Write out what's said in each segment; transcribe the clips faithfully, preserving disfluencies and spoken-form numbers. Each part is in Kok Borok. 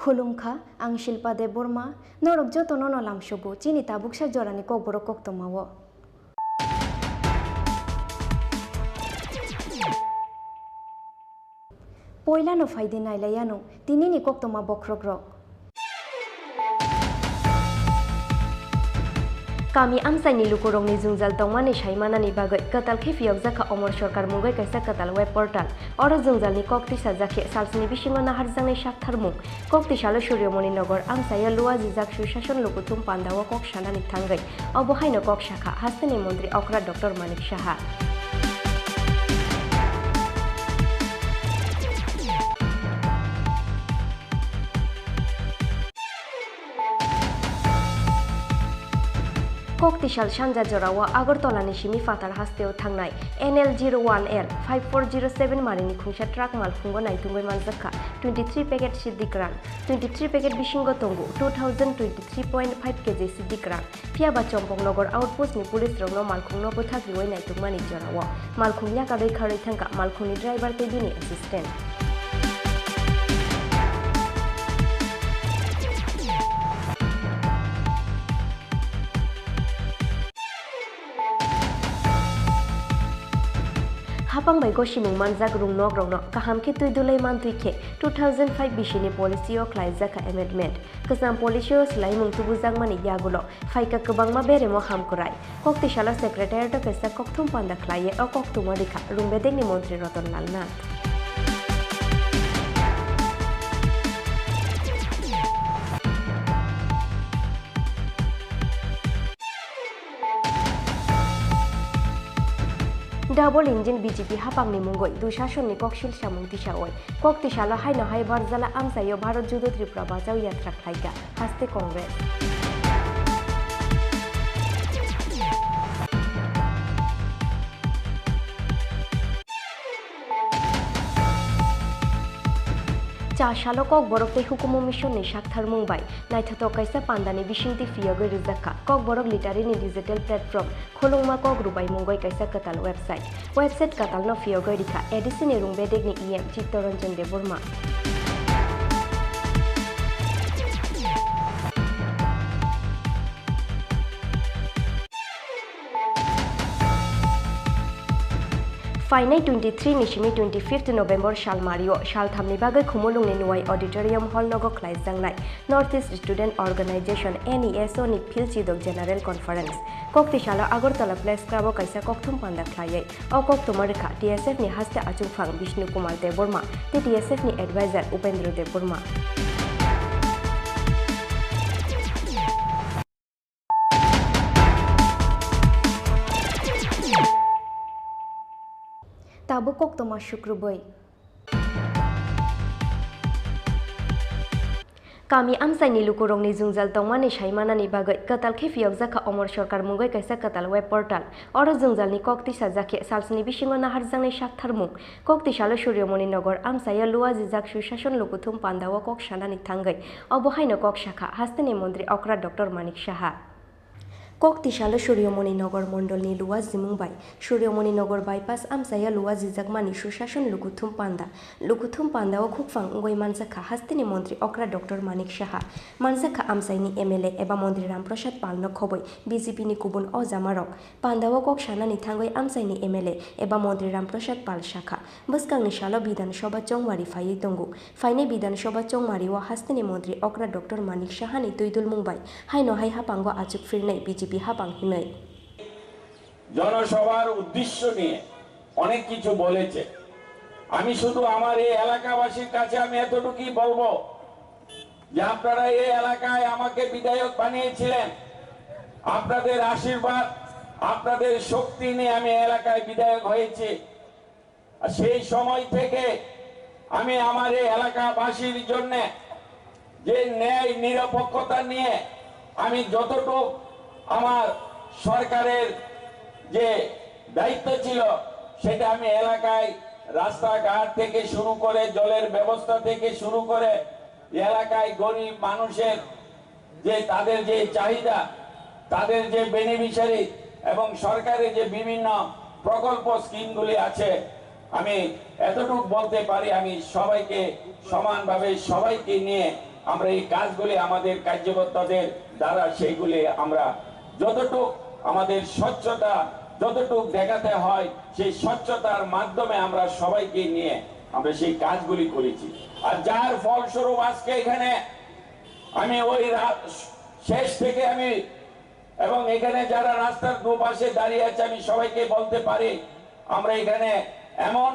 Khulumkha, ang Shilpa Debbarma, norok jotono no lamsogo chini tabuksa jorani kokborok koktwmao. Poilano phaidi nailaiano tinini koktwma bokhrokrok. Kami amchaini lukurokni jwngjal tongmani saimanani bagwi kwtal khe phiyokjakha Omor Sorkar mungwi kaisa kwtal web portal. Oro jwngjalni kok tisajak khe salsni bisingo naharjaknai saktharmung. Kok tisalo Suryamoni Nagar amchaio luajijak Sushason lukuthum pandao kok sanani thangwi obo haino kok sakha hasteni montri okra Doctor Manik Saha. Koktisal sanja jorao Agartala ni simi phatar hasteo thangnai N L zero one L five four zero seven marini khungsa truck malkhungo naitungwi manjakha twenty three packet Siddhi Grand, twenty three packet bisingo tongo two thousand twenty three point five K G Siddhi Grand. Phiya ba Champaknagar outpost ni police rokno malkhungno bwthak riwi naitungmani jorao malkhung yakadwi kharwi thangkha malkhungni driver tei bini assistant. Hapang bai gosimung manjak rung nok rokno kaham khe twi dulai mantwi khe two thousand five bisini policy o khlaijak amendment. Kwcham policy o swlaimung tubujakmani yagulo phaikha kwbangma beremo hamkwrai. Koktisalo secretariat o kaisa kokthum panda khlaiwi o koktwma rikha Rungbedekni montri Ratan Lal Nath. Double engine B J P hapangni mungwi Dusasonni koksil samung tisawi. Koktisalo haino hai barjala amchaio Bharat Jodo Tripura Bachao Yatra khlaikha haste Congress. Cha salo Kokborok tei Hukumu Mission ni saktharmung bai naithothok kaisa pandani bisingtwi phiyogwi rwjakha Kokborok Literary ni digital platform Khulungma Kok Rwbai mungwi kaisa kwtal website. Website kwtalno phiyogwi rikha A D C ni Rungbedekni E M Chittaranjan Debbarma. Phainai twenty three ni simi twenty fifth November salmario salthamni bagwi Khumulungni Nuwai Auditorium Hall nogo khlaijaknai North East Student Organization, N E S O, ni Phil Chidok General Conference. Koktisalo Agartala Press Club o kaisa kokthum panda khlaiwi o koktwma rwkha T S F ni haste achukphang Bishnu Kumar Debbarma tei T S F ni advisor Upendra Debbarma. Tabuk koktwma sukrubwi. Kami amchaini lukurokni jwngjal tongmani saimanani bagwi kwtal khe phiyokjakha Omor Sorkar mungwi kaisa kwtal web portal. Oro jwngjalni kok tisajak khe salsni bisingo naharjaknai saktharmung. Koktisalo Suryamoni Nagar amchaio luajijak Sushason lukuthum pandao kok sanani thangwi obo haino kok sakha hasteni montri okra Doctor Manik Saha. Koktisalo Suryamoni Nagar mondolni luajimung bai Suryamoni Nagar bypass amchaio luajijakmani Sushason lukuthum panda. Lukuthum pandao khukphang wngwi manjakha hasteni montri okra Doctor Manik Saha. Manjakha amchaini M L A eba montri Ramprasad Palno khobwi B J P ni kubun o jamarok. Pandao kok sanani thangwi amchaini M L A eba montri Ramprasad Pal sakha, bwskangni salo Bidhan Sabha chongmari phaiwi tongo. Phainai Bidhan Sabha chongmario hasteni montri okra Doctor Manik Sahani twidulmung bai haino hai hapango achuk phirnai B J P hapang hinwi. জনসভার উদ্দেশ্য নিয়ে অনেক কিছু বলেছে। আমি শুধু আমার এই এলাকাবাসীর কাছে আমি এতটুকুই বলবো যে আপনারা এই এলাকায় আমাকে বিধায়ক বানিয়েছিলেন, আপনাদের আশীর্বাদ, আপনাদের শক্তি নিয়ে আমি এলাকায় বিধায়ক হয়েছি। আর সেই সময় থেকে আমি আমার এই এলাকাবাসীর জন্য যে ন্যায় নিরপেক্ষতা নিয়ে আমি যতটুক আমার সরকারের যে দায়িত্ব ছিল, সেটা আমি এলাকায় রাস্তাঘাট থেকে শুরু করে, জলের ব্যবস্থা থেকে শুরু করে, এলাকায় গরিব মানুষের যে তাদের যে চাহিদা, তাদের যে বেনিফিশিয়ারি এবং সরকারের যে বিভিন্ন প্রকল্প স্কিমগুলি আছে, আমি এতটুকু বলতে পারি, আমি সবাইকে সমানভাবে সবাইকে নিয়ে আমরা এই কাজগুলি আমাদের কার্যকর্তাদের দ্বারা সেইগুলি আমরা যতটুক আমাদের স্বচ্ছতা যতটুক দেখাতে হয়, সেই স্বচ্ছতার মাধ্যমে আমরা সবাইকে নিয়ে আমরা সেই কাজগুলি করেছি। আর যার ফলস্বরূপ আজকে এখানে আমি ওই রা-, শেষ থেকে আমি এবং এখানে যারা রাস্তার দুপাশে দাঁড়িয়ে আছে, আমি সবাইকে বলতে পারি, আমরা এখানে এমন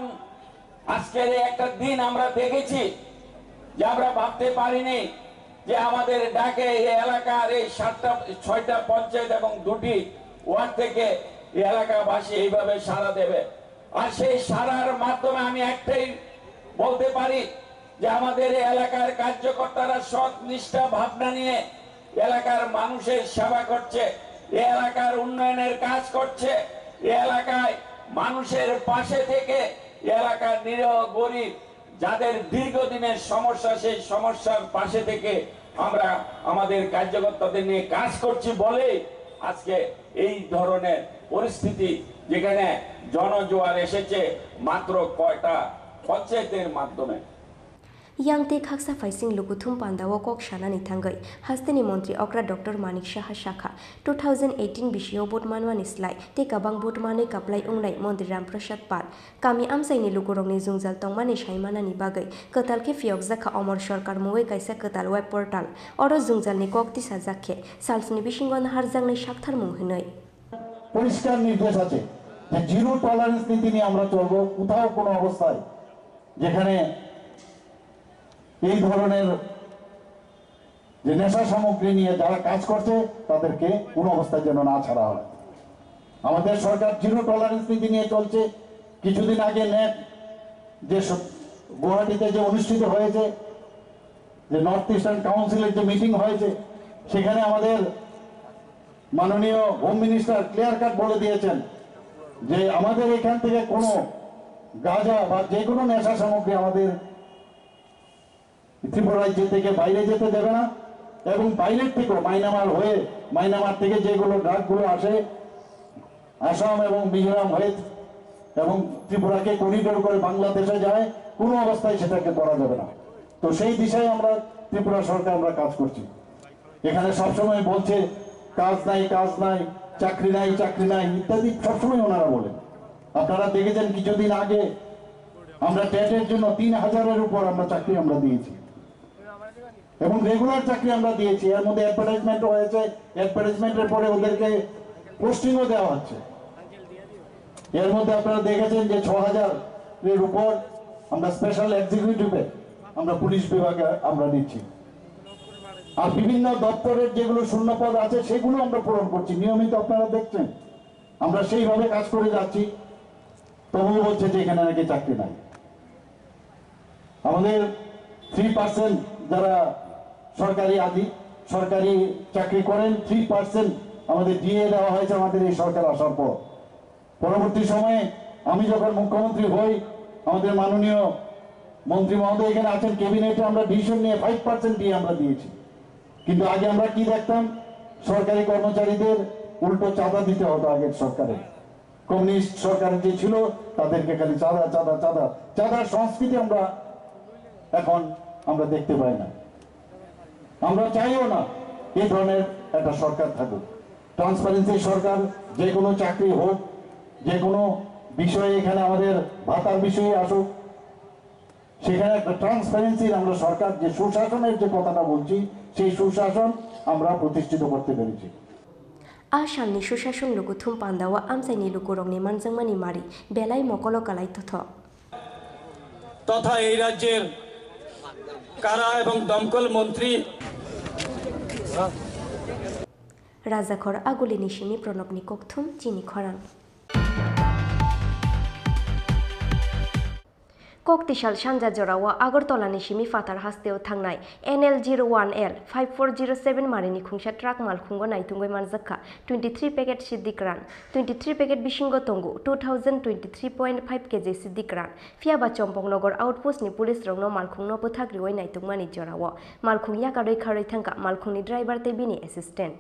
আজকের এই একটা দিন আমরা দেখেছি যে আমরা ভাবতে পারিনি যে আমাদের ডাকে এই এলাকার এই সাতটা, ছয়টা পঞ্চায়েত এবং দুটি ওয়ার্ড থেকে এই এলাকাবাসী এইভাবে সাড়া দেবে। আর সেই সাড়ার মাধ্যমে আমি একটাই বলতে পারি যে আমাদের এই এলাকার কার্যকর্তারা সৎ নিষ্ঠা ভাবনা নিয়ে এলাকার মানুষের সেবা করছে, এ এলাকার উন্নয়নের কাজ করছে, এ এলাকায় মানুষের পাশে থেকে এ এলাকার নিরীহ গরিব যাদের দীর্ঘদিনের সমস্যা, সেই সমস্যার পাশে থেকে আমরা আমাদের কার্যকর্তাদের নিয়ে কাজ করছি বলেই আজকে এই ধরনের পরিস্থিতি, যেখানে জনজোয়ার এসেছে মাত্র কয়টা পঞ্চায়েতের মাধ্যমে। Yang tei khaksa phaising lukuthum pandao kok sanani thangwi hasteni montri okra Doctor Manik Saha sakha, two thousand eighteen bisio vote manwani slai tei kabang vote manwi kaplai wngnai montri Ram Prasad Pal. Kami amchaini lukurokni jwngjal tongmani saimanani bagwi kwtal khe phiyokjakha Omor Sarkar mungwi kaisa kwtal web portal. Oro jwngjalni kok tisajak khe, salsni bisingo naharjaknai saktharmung hwnwi. পরিষ্কার নির্দেশ আছে যে zero tolerance নীতি নিয়ে আমরা চলবো। কোথাও কোনো অবস্থায় যেখানে এই ধরনের যে নেশা সামগ্রী নিয়ে যারা কাজ করছে, তাদেরকে কোনো অবস্থায় যেন না ছাড়া হয়। আমাদের সরকার জিরো টলারেন্স নীতি নিয়ে চলছে। কিছুদিন আগে ন্যাক যে স-, গুয়াহাটিতে যে অনুষ্ঠিত হয়েছে, যে নর্থ ইস্টার্ন কাউন্সিলের যে মিটিং হয়েছে, সেখানে আমাদের মাননীয় হোম মিনিস্টার ক্লিয়ার কাট বলে দিয়েছেন যে আমাদের এখান থেকে কোনো গাঁজা বা যে কোনো নেশা সামগ্রী আমাদের ত্রিপুরা রাজ্য থেকে বাইরে যেতে দেবে না এবং বাইরের থেকেও মায়ানমার হয়ে, মায়ানমার থেকে যেগুলো ড্রাগগুলো আসে আসাম এবং মিজোরাম হয়ে এবং ত্রিপুরাকে করিডোর করে বাংলাদেশে যায়, কোনো অবস্থায় সেটাকে করা যাবে না। তো সেই দিশায় আমরা ত্রিপুরা সরকার আমরা কাজ করছি। এখানে সবসময় বলছে কাজ নাই, কাজ নাই, চাকরি নাই, চাকরি নাই ইত্যাদি সবসময় ওনারা বলেন। আপনারা দেখেছেন কিছুদিন আগে আমরা টেটের জন্য তিন হাজারের উপর আমরা চাকরি আমরা দিয়েছি এবং রেগুলার চাকরি আমরা দিয়েছি। এর মধ্যে অ্যাডভার্টাইজমেন্টও হয়েছে, অ্যাডভার্টাইজমেন্টের পরে ওদেরকে পোস্টিংও দেওয়া হচ্ছে। এর মধ্যে আপনারা দেখেছেন যে ছ হাজারের উপর আমরা স্পেশাল এক্সিকিউটিভে আমরা পুলিশ বিভাগে আমরা নিচ্ছি। আর বিভিন্ন দপ্তরের যেগুলো শূন্য পদ আছে সেগুলো আমরা পূরণ করছি নিয়মিত, আপনারা দেখছেন। আমরা সেইভাবে কাজ করে যাচ্ছি, তবুও বলছে যে এখানে নাকি চাকরি নাই। আমাদের থ্রি পার্সেন্ট যারা সরকারি আদি, সরকারি চাকরি করেন, থ্রি পার্সেন্ট আমাদের ডিএ দেওয়া হয়েছে আমাদের এই সরকার আসার পর। পরবর্তী সময়ে আমি যখন মুখ্যমন্ত্রী হই, আমাদের মাননীয় মন্ত্রী মহোদয় এখানে আছেন, ক্যাবিনেটে আমরা ডিসিশন নিয়ে ফাইভ পার্সেন্ট ডিএ আমরা দিয়েছি। কিন্তু আগে আমরা কি দেখতাম, সরকারি কর্মচারীদের উল্টো চাঁদা দিতে হতো আগের সরকারে। কমিউনিস্ট সরকার যে ছিল, তাদেরকে খালি চাঁদা, চাঁদা, চাঁদা, চাঁদার সংস্কৃতি আমরা এখন আমরা দেখতে পাই না। আমরা চাইও না এই ধরনের একটা সরকার থাকুক। ট্রান্সপারেন্সি সরকার, যে কোনো চাকরি হোক, যে কোনো বিষয়ে, এখানে আমাদের ভাতার বিষয়ে আসুক, সেখানে একটা ট্রান্সপারেন্সির আমরা সরকার, যে সুশাসনের যে কথাটা বলছি, সেই সুশাসন আমরা প্রতিষ্ঠিত করতে পেরেছি। A salni Sushason lukuthum pandao amchaini lukurokni manjakmani mari belai mokolo kalai totho. তথা এই রাজ্যের কারা এবং দমকল মন্ত্রী Rajakhor Agulini simi Pranobni kokthum chini khorang. Koktisal sanja jorao Agartala ni simi phatar hasteo thangnai N L zero one L five four zero seven marini khungsa truck malkhungo naitungwi manjakha twenty three packet Siddhi Kran. Twenty three packet bisingo tongo two thousand twenty three point five K G Siddhi Kran. Phiyaba Chompoknagar outpost ni police rokno malkhungno bwthak riwi naitungmani jorao malkhung yakarwi kharwi thangkha malkhungni driver tei bini assistant.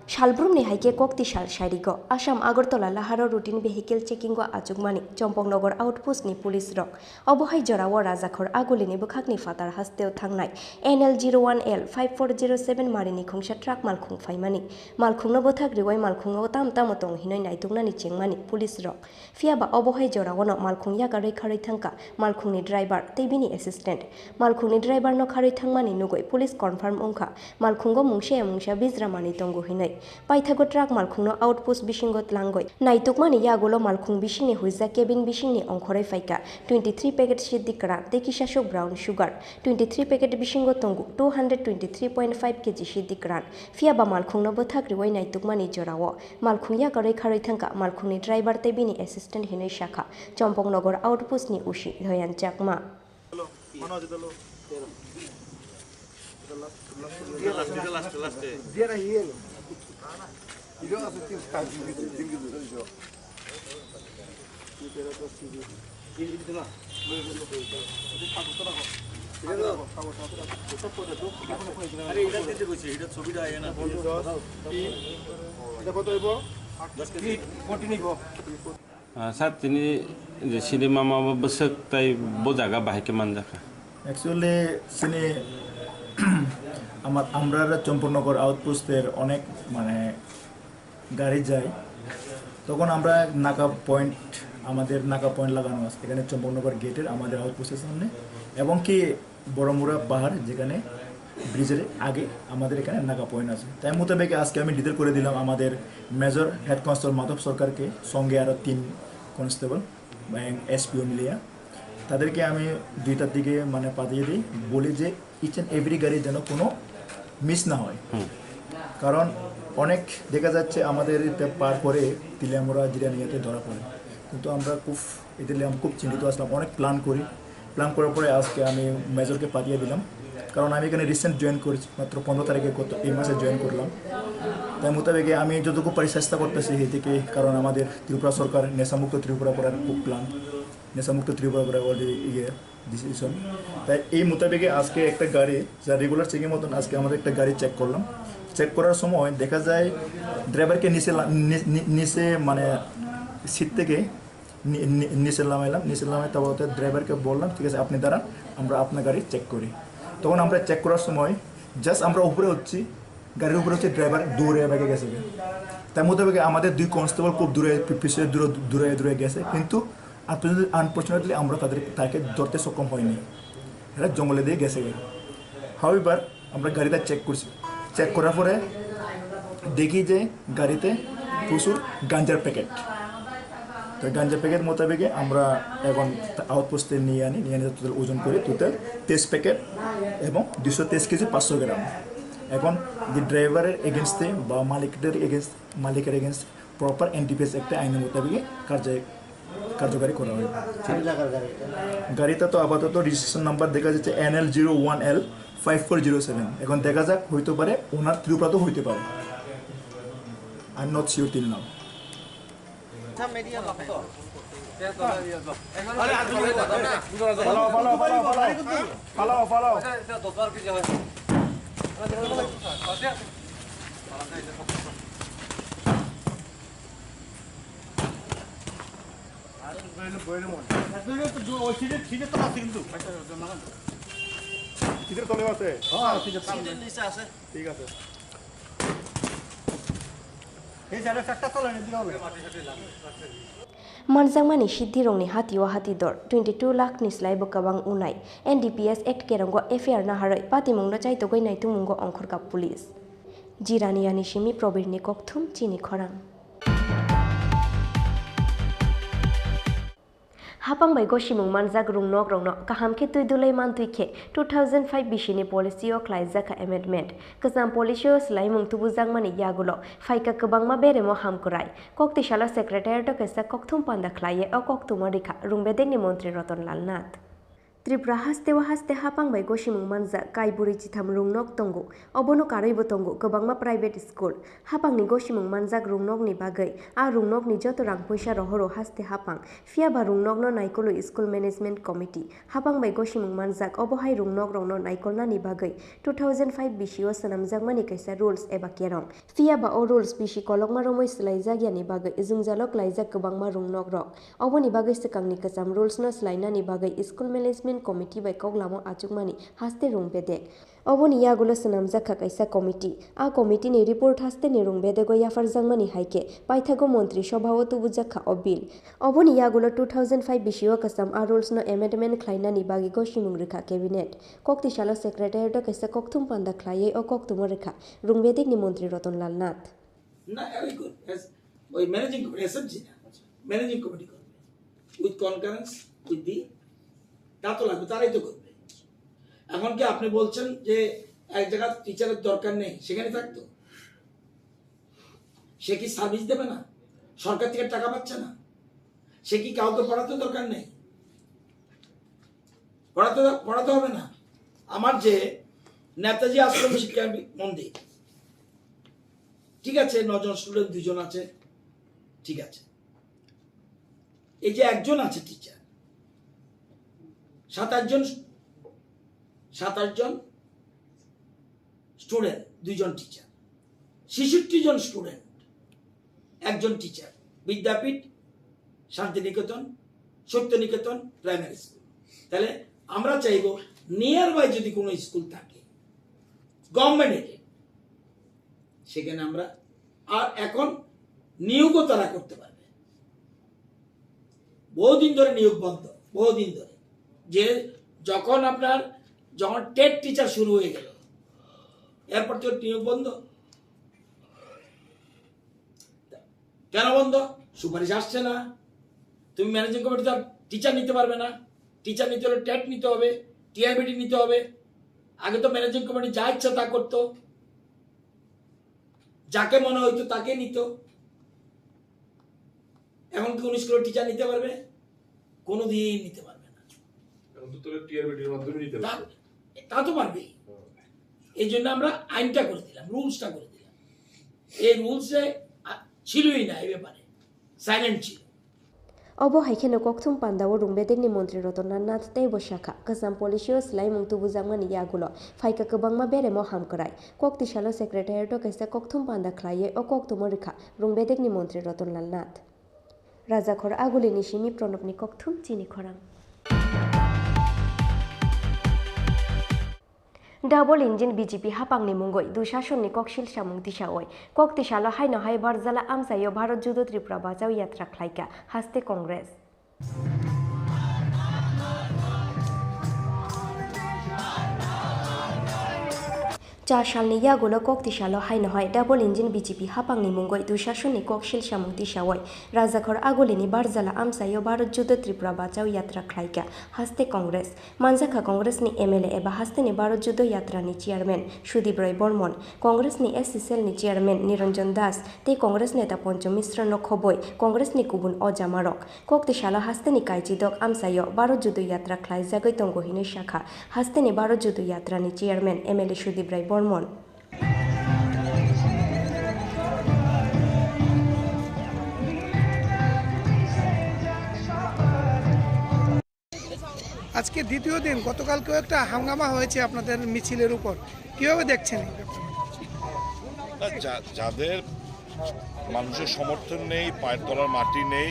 Salbrumni hai khe kokti sal sairigo Assam Agartala laharo routine vehicle checking o achukmani Chompoknagar outpost ni police rok. Obo hai jorao Rajakhor Agulini bwkhakni phatar hasteo thangnai N L zero one L five four zero seven marini khungsa truck malkhung phaimani. Malkhungno bwthak riwi malkhungo tam tamo tong hinwi naituknani chengmani police rok. Phiyaba obo hai jorao no malkhung yakarwi kharwi thangkha malkhungni driver tei bini assistant. Malkhungni driver no kharwi thangmani nugwi police confirm wngkha malkhungo mungsa ya mungsa bijra manwi tongo hinwi. Paithago truck malkhungno outpost bisingo tlangwi naitukmani yagulo malkhung bisingni huijak cabin bisingni ongkhorwi phaikha twenty three packet siddi kwran tei kisasuk brown sugar, twenty three packet bisingo tongo two hundred twenty three point five K G siddi kwran. Phiyaba malkhungno bwthak riwi naitukmani jorao malkhung yakarwi kharwi thangkha malkhungni driver tei bini assistant hinwi sakha Chompoknagar outpost ni O C Dhayan Chakma. Ah, sir, tini je sini mama bo bwswk tai bo jaga bahai khe manjakha? Actually, sini আমার, আমরা চম্পকনগর আউটপোস্টের অনেক, মানে, গাড়ি যায়, তখন আমরা নাকা পয়েন্ট, আমাদের নাকা পয়েন্ট লাগানো আছে এখানে চম্পকনগর গেটের আমাদের আউটপোস্টের সামনে, এবং কি বড়মুড়া পাহাড়, যেখানে ব্রিজের আগে আমাদের এখানে নাকা পয়েন্ট আছে। তাই মোতাবেক আজকে আমি ডিটেল করে দিলাম আমাদের মেজর হেড কনস্টেবল মাধব সরকারকে, সঙ্গে আরও তিন কনস্টেবল এবং এসপিও মিলিয়া। তাদেরকে আমি দুইটার দিকে, মানে, পাঠিয়ে দিই, বলি যে ইচ অ্যান্ড এভরি গাড়ি যেন কোনো মিস না হয়। হুম। কারণ অনেক দেখা যাচ্ছে আমাদের এতে পার করে তিলিয়ামুড়া, জিরানিয়াতে ধরা পড়ে, কিন্তু আমরা খুব, এতে নিয়ে আমি খুব চিন্তিত আসলাম, অনেক প্ল্যান করি। প্ল্যান করার পরে আজকে আমি মেজরকে পাঠিয়ে দিলাম, কারণ আমি এখানে রিসেন্ট জয়েন করেছি, মাত্র পনেরো তারিখে, গত এই মাসে জয়েন করলাম। তাই মোতাবেকে আমি যতটুকু পারি চেষ্টা করতেছি এদিকে, কারণ আমাদের ত্রিপুরা সরকার নেশামুক্ত ত্রিপুরা করার খুব প্ল্যান, নেশামুক্ত ত্রিপুরা করার অলরেডি ইয়ে ডিসিশন। তাই এই মোতাবেকে আজকে একটা গাড়ি, যা রেগুলার চেকিং মতন, আজকে আমাদের একটা গাড়ি চেক করলাম। চেক করার সময় দেখা যায় ড্রাইভারকে নিচে লা-, নি-, নি-, নিচে, মানে, সিট থেকে নি-, নি-, নিচে লামাইলাম। নিচে লামাই তারপর হচ্ছে ড্রাইভারকে বললাম, "ঠিক আছে, আপনি দাঁড়ান, আমরা আপনার গাড়ি চেক করি।" তখন আমরা চেক করার সময় জাস্ট আমরা উপরে হচ্ছি, গাড়ির উপরে হচ্ছে ড্রাইভার দৌড়ে বেগে গেছে। তার মোতাবেক আমাদের দুই কনস্টেবল খুব দূরে, পি-, পিছনে দূরে, দূরে, দূরে গেছে, কিন্তু আনফর্চুনেটলি আমরা তাদের, তাকে ধরতে সক্ষম হয়নি। এরা জঙ্গলে দিয়ে গেছে। হাউএভার, আমরা গাড়িটা চেক করছি। চেক করার পরে দেখি যে গাড়িতে প্রচুর গাঞ্জার প্যাকেট। তো গাঞ্জার প্যাকেট মোতাবেকে আমরা এখন আউটপোস্টে নিয়ে আনি, নিয়ে আনি টোটাল ওজন করি, টোটাল তেইশ প্যাকেট এবং দুশো তেইশ কেজি পাঁচশো গ্রাম। এখন যে ড্রাইভারের এগেনস্টে বা মালিকদের এগেনস্ট, মালিকের এগেনস্ট প্রপার এনডিপিএস একটা আইনের মোতাবেকে কার্য-, কার্যকারী করা হবে। কোন জায়গার গাড়ি এটা? গাড়িটা তো আপাতত রেজিস্ট্রেশন নাম্বার দেখা যাচ্ছে N L zero one L five four zero seven. এখন দেখা যাক, হইতে পারে ওনার ত্রিপুরা তো হইতে পারে, I am not sure till now. সিটের তলে আছে? হ্যাঁ, সিটের তলে। সিটের নিচে আছে। ঠিক আছে। এই জায়গাটা একটা তলে নিয়ে দিলে হবে। Manjakmani siddirokni hatio hatidor twenty two lakh ni slaibo kwbang wngnai N D P S Act kerongo F I R naharwi patimungno chaitogwi naitungmungo ongkhorkha police. Jirani yani simi Probirni kokthum chini khorang. Hapang bai gosimung manjak rung nok rokno kaham khe twi dulai mantwi khe two thousand five bisini policy o khlaijak kha amendment. Kwcham policy o swlaimung tubujakmani yagulo phaikha kwbangma beremo hamkwrai. Kokti salo secretariat o kaisa kokthum panda khlaiwi o kokthum o rikha Rung Bedekni montri Ratan Lal Nath. Tripura hasteo haste hapang bai gosimung manjak kai bwrwi chitham rungnok tongo. Obono karwibo tongo kwbangma private school. Hapangni gosimung manjak rungnokni bagwi a rungnokni joto rang puisa rohoro haste hapang. Phiya ba rungnokno naikolwi School Management Committee. Hapang bai gosimung manjak obo hai rungnokrokno naikolnani bagwi two thousand five bisio swnamjakmani kaisa rules eba kerong. Phiya ba o rules bisi kolokma romwi swlaijakyani bagwi jwngjalo klaijak kwbangma rungnokrok. Oboni bagwi swkangni kwcham rulesno swlainani bagwi School Management Committee bai koklamo achukmani haste rung bedek. Oboni yagulo swnamjak kha kaisa committee. A committee ni report hasteni rung bedego yapharjakmani hai khe paithago Montri Sobha o tubujak kha o bill. Oboni yagulo two thousand five bisio kwcham a rules no amendment khlainani bagwi gosimung rwkha cabinet. Kokti salo secretariat o kaisa kokthum panda khlaiwi o koktumo rwkha rung bedekni Montri Ratan Lal Nath. না, very good. As ওই managing committee, SMC না, managing committee করবে, with concurrence with the, তা তো লাগবে, তারাই তো করবে। এখন কি আপনি বলছেন যে এক জায়গা টিচারের দরকার নেই, সেখানে থাকতো? সে কি সার্ভিস দেবে না? সরকার থেকে টাকা পাচ্ছে না? সে কি কাউকে পড়াতে দরকার নেই? পড়াতে, পড়াতে হবে না। আমার যে নেতাজি আশ্রম শিক্ষা মন্দির, ঠিক আছে, নজন স্টুডেন্ট দুজন আছে, ঠিক আছে। এই যে একজন আছে টিচার, সাত আটজন, সাত আটজন স্টুডেন্ট, দুইজন টিচার, ছেষট্টি জন স্টুডেন্ট, একজন টিচার, বিদ্যাপীঠ, শান্তিনিকেতন, সত্যনিকেতন প্রাইমারি স্কুল। তাহলে আমরা চাইবো নিয়ার বাই যদি কোনো স্কুল থাকে, গভর্নমেন্ট এডেড, সেখানে আমরা, আর এখন নিয়োগও তারা করতে পারবে। বহুদিন ধরে নিয়োগ বন্ধ, বহুদিন ধরে। যে যখন আপনার, যখন টেট টিচার শুরু হয়ে গেল, এরপর তো নিয়োগ বন্ধ। কেন বন্ধ? সুপারিশ আসছে না। তুমি ম্যানেজিং কমিটি তো আর টিচার নিতে পারবে না। টিচার নিতে হলে টেট নিতে হবে, টিআরবিটি নিতে হবে। আগে তো ম্যানেজিং কমিটি যা ইচ্ছা তা করতো, যাকে মনে হইতো তাকে নিত। এখন কি কোনো স্কুলের টিচার নিতে পারবে? কোনোদিন নিতে পারবে না। এখন তো তবে টিআরবিটির মাধ্যমে নিতে তা, পারবে। তা তো পারবেই। হুম। এই জন্য আমরা আইনটা করে দিলাম, রুলসটা করে দিলাম। এই রুলসে আ, ছিলই না এই ব্যাপারে, সাইলেন্ট ছিল। Obo hai kheno kokthum pandao rung bedekni montri Ratan Lal Nath teibo sakha, kwcham policy o swlaimung tubujakmani yagulo phaikha kwbangma beremo hamkrai. Kokti salo secretariat o kaisa kokthum panda khlaiwi o koktumo rwkha rung bedekni montri Ratan Lal Nath. Rajakhor Agulini simi Pranobni kokthum chini khorang. Double engine B J P hapangni mungwi Dusasonni koksil samung tisawi kokti salo haino hai barjala amchaio Bharat Jodo Tripura Bachao Yatra khlaikha haste Congress. Char salni yagulo kokti salo haino hai double engine B J P hapangni mungwi Dusasonni koksil samung tisawi Rajakhor Agulini barjala amchaio Bharat Jodo Tripura Bachao Yatra khlaikha haste Congress. Manjakha Congress ni M L A eba hasteni Bharat Jodo Yatra ni chairman Sudip Roy Bormon, Congress ni S C cell ni chairman Niranjan Das tei Congress neta Pancham Mishra no khoboi Congress ni kubun ojamarok. Kokti salo hasteni kaichidok amchaio Bharat Jodo Yatra khlaijagwi tongo hinwi sakha hasteni Bharat Jodo Yatra ni chairman M L A Sudip Roy Bormon. আজকে দ্বিতীয় দিন, গতকালকেও একটা হাঙ্গামা হয়েছে আপনাদের মিছিলের উপর, কিভাবে দেখছেন এই ব্যাপারটা? না, যা-, যাদের মানুষের সমর্থন নেই, পায়ের তলার মাটি নেই,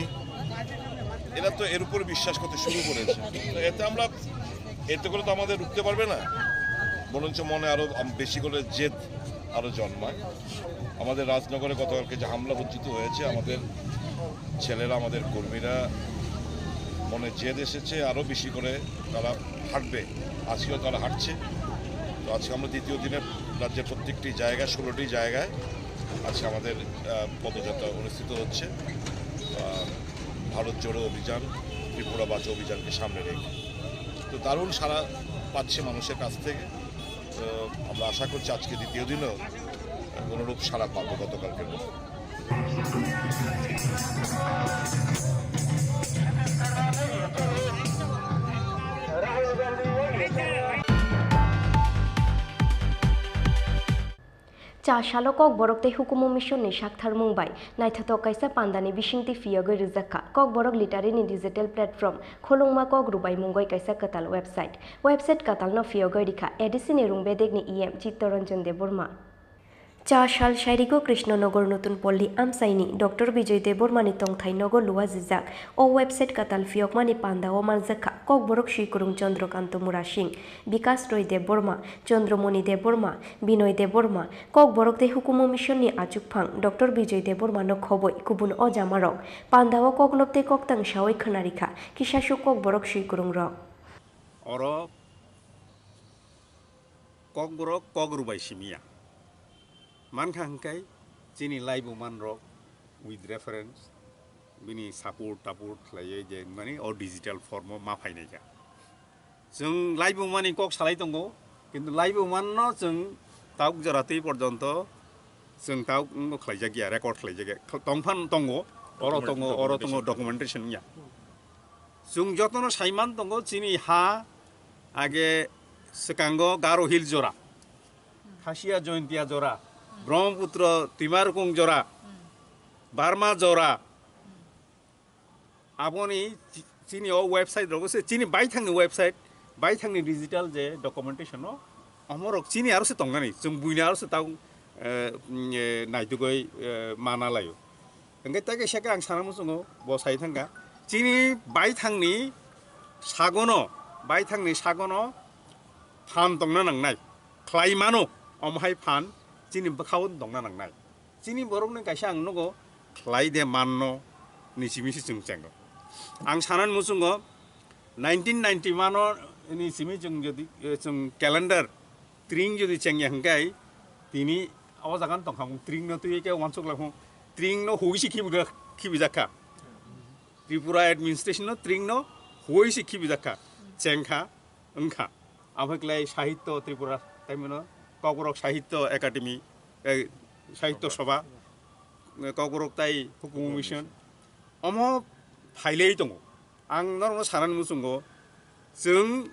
এরা তো এর উপরে বিশ্বাস করতে শুরু করেছে। তো এতে আমরা, এতে করে তো আমাদের রুখতে পারবে না, বরঞ্চ মনে আরো আম-, বেশি করে জেদ আরো জন্মায়। আমাদের রাজনগরে গতকালকে যে হামলা বঞ্চিত হয়েছে, আমাদের ছেলেরা, আমাদের কর্মীরা মনে জেদ এসেছে, আরো বেশি করে তারা হাঁটবে। আজকেও তারা হাঁটছে। তো আজকে আমরা দ্বিতীয় দিনে রাজ্যের প্রত্যেকটি জায়গায়, ষোলোটি জায়গায় আজকে আমাদের, আহ, পদযাত্রা অনুষ্ঠিত হচ্ছে। আহ, ভারত জোড়ো অভিযান, ত্রিপুরা বাঁচাও অভিযানকে সামনে রেখে। তো দারুণ সাড়া পাচ্ছে মানুষের কাছ থেকে। তো আমরা আশা করছি আজকে দ্বিতীয় দিনও অনুরূপ সাড়া পাবো গতকালকের মতো। Cha salo Kokborok tei Hukumu Mission ni saktharmung bai naithothok kaisa pandani bisingtwi phiyogwi rwjakha Kokborok Literary ni digital platform Khulungma Kok Rubai mungwi kaisa kwtal website. Website kwtal no phiyogwi rikha A D C ni Rungbedek ni E M Chittaranjan Debbarma. Cha sal sairigo Krishnanagar Notun Polli amchaini Doctor Bijoy Debbarma ni tongthai nogo luajijak. O website kwtal phiyokmani pandao manjakha Kokborok Swikurung Chandrakanta Murasing, Bikas Roy Debbarma, Chandramoni Debbarma, Binoy Debbarma, Kokborok tei Hukumu Mission ni achukphang Doctor Bijoy Debbarma no khoboi kubun o jamarok. Pandao koknop tei koktang sawi khwnarikha kisasuk Kokborok Swikurung rok. Oro Kokborok kok rubai simiya. Mankha hwnkhe chini laibuman rok with reference bini support taport khlaiwi je mani o digital form o ma phainai kha. Chwng laibumani kok salai tongo, kintu laibuman no chwng tauk jora twi porjonto chwng tauk wngbo khlaijak ya, record khlaijak ya. Tongphan tongo, oro tongo, oro tongo, documentation ya. Chwng jotono saiman tongo, chini ha age swkango Garo Hill jora, Khasiya Jaintia jora, Brahmaputra Twimarukung jora, Barma jora. Aboni chi-, chini o website rogo se chini baithangni website, baithangni digital je documentation no omorok chini aro se tongnani, chwng buini aro se tau, eh, mm, eh, naitugoi, eh, mana laio. Hingke tei kaisa khe ang sana muchungo, bo sai thangkha. Chini baithangni sagono, baithangni sagono phan tongna nangnai. Khlai mano, omo hai phan chini bwkhao tongna nangnai. Chini borokni kaisa ang nugo, khlai de manno ni simi se chwng chengo. Ang sanani muchungo, nineteen ninety mano ni simi chwng jodi, eh, chwng calendar tring jodi chengya hwnkhe, tini o jaga no tongkha, tring no twi khe uansuk lai phung, tring no hui se khibi, khibi jakha. Tripura administration no tring no hui se khibi jakha, chengkha, wngkha. Aboni khlai Sahitya Tripura, tai mano Kokborok Sahitya Academy, eh, Sahitya Sabha, eh, Kokborok tai Hukumu Mission. Omo phailai tongo. Ang norokno sanani muchungo, chwng